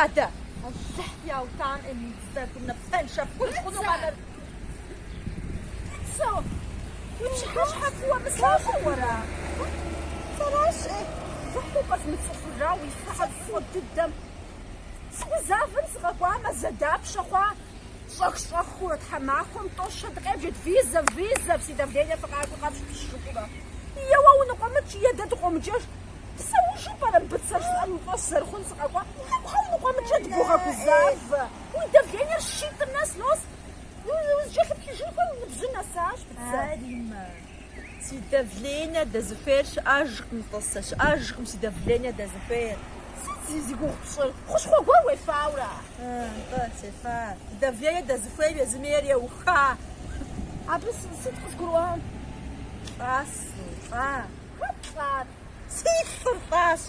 адэ? Алыхь яутам Эмидз тӏэкӏур напэншэ пхуж хъуну къэнэр. Быцэ, уи пщыхьэщхьэ фӏыуэ мыслъагъуу уэра? Сэращ, ӏей, Алыхь укъэзмыцӏыхужа уи фэхэр фӏы дыдэм. Сыгузавэри сыкъэкӏуа мазэ дапщэ хъуа? Щӏэх-щӏэхыурэ тхьэмахуэм тӏо-щэ дыкъебджэт, вызов, вызов, си давление фыкъакӏуи къэфпщ жыпӏэурэ. Е уэ уныкъуэмыкӏ, е дэ дыкъомыджэж. Псэужу пӏэрэ Быцэ жысӏэн уи фӏэщ зэрыхъун сыкъэкӏуа? Щхьэ уныкъуэмыкӏрэ дыбогъэгузавэ. Уи давлениер щитӏым нэс нос. Узыкӏэлъыплъыжын хуей уи ныбжьым нэсащ, Быцэ. А, Риммэ, си давление дэзыхуейр щыӏэжкъым, тӏасэ, щыӏэжкъым си давление дэзыхуейр. Сыт зи гугъу пщӏыр? Хущхъуэ гуэр уефаура? Нтӏэ, сефа. Давление дэзыхуейм езым ейр еуха. Абы сыт къызгурыӏуам? Лӏас, лӏа. Хэт лӏар? Си лӏыр лӏащ.